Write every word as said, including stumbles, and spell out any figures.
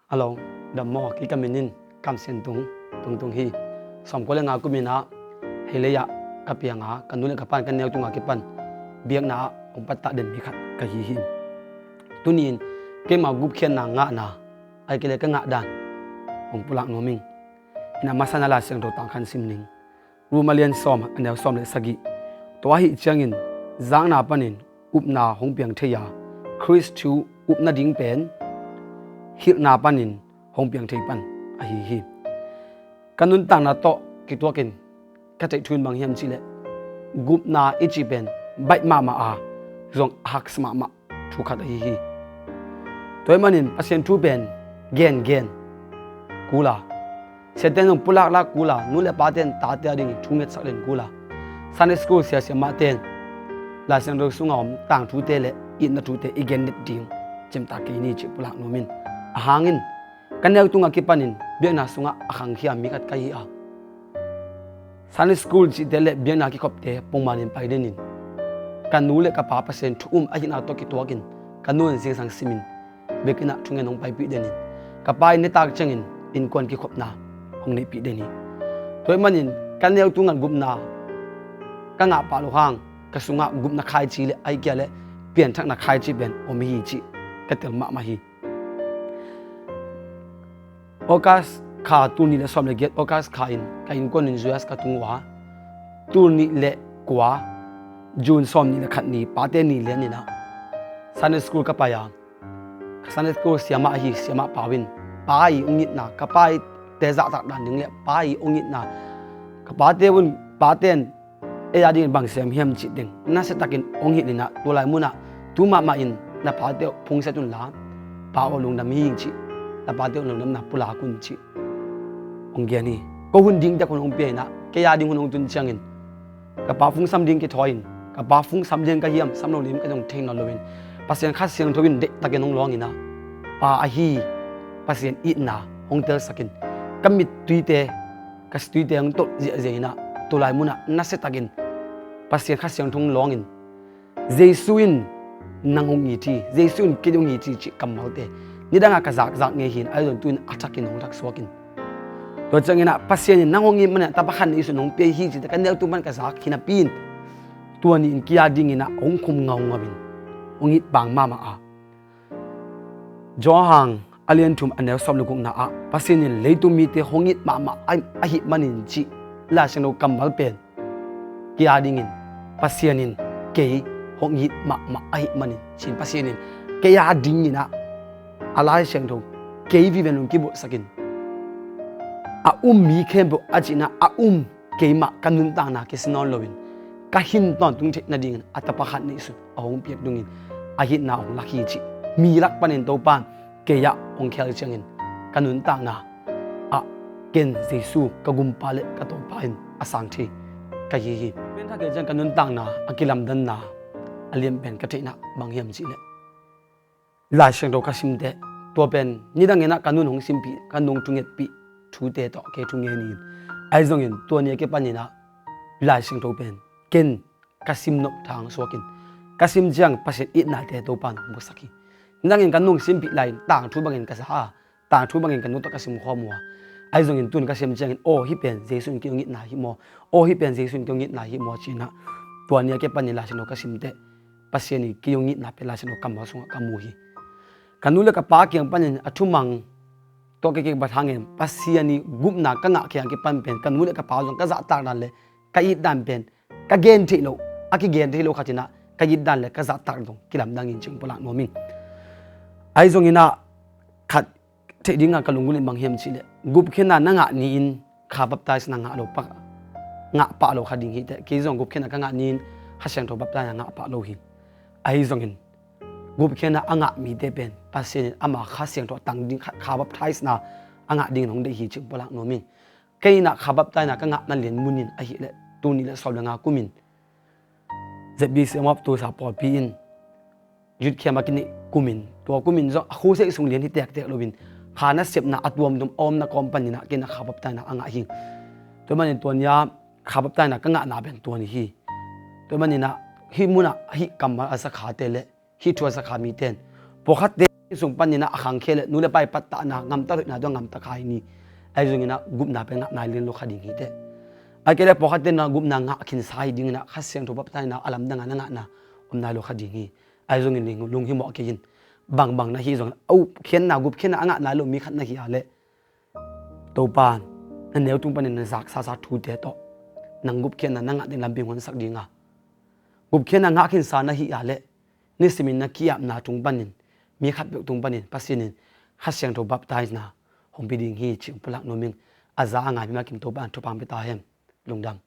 Hello, dam maw? Kei ka min in Kam Sian Tung, Tung Tung hi. Sawmkua le nga kum in ah, hei lei ah ka piang a, ka nu le ka pa'n ka neu tungah kipan biakna ah hong pattah den mi khat ka hi hi. Tuni in keima gupkhiatna ngahna, ahih kei leh ka ngah dan hong pulak nuam ing. Ina, masa in ah Lai Siangtho tang khat sim ning. Rom a lian sawm, a neu sawm le sagih. Tua ahih ciangin zakna panin upna hong piang thei a, Khrist thu upna ding pen hilhna panin hong piang thei pan ahi hi. Ka nuntakna tawh kituakin ka theih thu in bang hiam cih leh, gupna i cih pen baih mahmah a, zong a haksa mahmah thu khat ahi hi. Tua ahih manin Pasian thu pen gengen kul a, Satan zong pulaklak kul a, nu le pate in tate a dingin thu ngetsak den kul a, Sunday school sia siamahte in Lai Siangtho sungah om tangthute le itna thute i gen den ding cimtak kei ni cih pulak nuam ing. Ahang in ka neu tungah kipanin biakna sungah a khangkhia mi khat ka hi a, Sunday school cihte le biakna kikhopte pongmanin pai denin, ka nu le ka pa Pasian thu um ahihna tawh kituakin ka nu in zingsang simin biakinn ah thungen hong paipih denin, ka pa in nitak ciangin innkuan kikhopna hong neihpih den hi. Tua ahih manin ka neu tungah gupna ka ngah pah loh hang, ka sungah gupna khaici le ahih kei leh pianthakna khaici pen om hi cih ka tel mahmah hi. August kha, tul nih le sawm le giat August kha in ka innkuan in U S ka tung uh a, tul nih le kua June sawm nih le khat ni Pate Ni lian in ah Sunday school ka pai a, ka Sunday school siamah ahi siamah pau in pa i hong itna, ka pate zahtak dan ding le pa i hong itna, ka pate un, pate in ei a dingin bang sem hiam cih teng nasiatakin hong hilh in ah, tulai munah tu mahmah in na pate uh phungset unla, pa aw lungdam hi ing cih, na pate uh lungdamna pulak un cih hong gen hi. Ko hun ding tek hun hong pia in ah, kei a ding hun hong tun ciangin ka pa phungsam ding kithawi in, ka pa phungsam lian ka hiam sam lo liam ka zong thei nawn loin, Pasian Kha Siangtho in deihtakin hong lawng in ah, pa ahi Pasian itna hong telsakin, ka mittuite, ka situite hong tolh ziahziah in ah, tulai munah nasiatakin Pasian Kha Siangtho hong lawngin, Jesu in nang hong it hi, Jesu in kei hong it hi cih kammalte nidangah ka zakzak ngei hi in, ahi zong tu-in a thakin hong thaksuak in. Tua ciangin ah Pasian in nang hong it manin a tapa khat na it sun hong pia hi cihte ka neu tung pan ka zak hi napi in, tua ni in kei a dingin ah hong khum ngaungau in, hong it bang mahmah a. Johan a lian thum a neu sawm le gukna ah Pasian in leitung mite hong it mahmah a, ahih manin cih Lai Siangtho kammal pen kei a dingin Pasian in kei hong it mahmah ahih manin, cih Pasian in kei a dingin ah a Lai Siangtho kei viven hong kibulhsak in, a um mi khempeuh a cihna a um keimah ka nuntakna kisi nawn loin, ka hin tawntung theih nadingin a tapa khat na it sun a hong piak dongin a itna hong lak hi cih mi lak panin Topa in kei ah hong khel ciangin ka nuntakna ah ken Jesu ka gumpa le ka Topa in a sang thei ka hi hi. Pen thak kei ciang ka nuntakna a kilamdanna a lian pen ka theihna bang hiam cih leh, Lai Siangtho ka simte, tua pen nidangin ah ka nun hong simpih, ka nun hong thungetpih thute tawh kei thungen in, ahi zongin tua ni a kipanin ah Lai Siangtho pen ken ka sim nop tha hong suak in, ka sim ciang Pasian itnate Topa in hong musak hi. Nidangin ka nun hong simpih lai-in tangthu bangin ka za a, tangthu bangin ka nu tawh ka simkhawm uh a, ahi zongin tu-in ka sim ciangin, aw, hih pen Jesu in kei hong itna hi maw, aw, hih pen Jesu in kei hong itna hi maw, ci-in ah tua ni a kipanin Lai Siangtho ka simte, Pasian in kei hong itna pen Lai Siangtho kammal sungah ka mu hi. Ka nu le ka pa kiang panin a thumang tawh ka kikpat hangin Pasian i gupna ka ngah khit a kipan pen ka nu le ka pa zong ka zahtak dan le ka it dan pen ka gen theih loh, a kigen theih loh khat in ah ka it dan le ka zahtak zong kilamdang in cih pulak nuam ing. Ahi zongin ah khat theih dingin ka lunggulh in bang hiam cih leh, gupkhiatna na ngah ni-in kha baptisena ngah lo pak, ngah pah lo kha ding hi teh. Kei zong gupkhiatna ka ngah ni-in Kha Siangtho baptisena ngah pah lo hi. Ahi zongin gupkhiatna a ngah mite pen Pasian in ama Kha Siangtho a tang ding kha, kha baptisena a ngah dingin hong deih hi cih pulak nuam ing. Kei in ah kha baptisena ka ngahna lian mun in ahih leh, tul nih le sawm le nga kumin Z B C Mawptusa pawlpi in youth camp a kineih kumin, tua kumin zong a khusei sung lian hi tektek loin, kha nasepna a tuamtuam a omna kawm panin ah kei in ah kha baptisena a ngah hi. Tua manin tua ni a kha baptisena ka ngahna pen tua ni hi. Tua manin ah hih munah hih kammal a za khate le hih thu a za kha mite in, pawlkhatte Sung panin ah a khangkhia le nu le pa i pattahna ngamta hoihna tawh ngamta kha hi ni. Ahi zongin ah gupna pen ngah nai lian lo kha ding hi teh. Ahih kei leh pawlkhat in ah gupna ngah khinsa hi dingin ah Kha Siangtho baptisma a lamdang a na ngahna om nai lo kha ding hi. Ahi zongin lunghimawh kei in, bangbang na hi zongin a gupkhiatna gupkhiatna a ngah nai lo mi khat na hi a leh Topa in na neu tung panin na zaksa sa thute tawh nang gupkhiatna na ngah ding lampi hong honsak ding a, gupkhiatna ngah khinsa na hi a leh nisimin na ki-apna tung panin mi khat peuh tung panin Pasian in Kha Siangtho baptisma hong pia ding hi cih hong pulak nuam ing. A za a ngai mi makin Topa in thupha hong pia ta hen. Lungdam.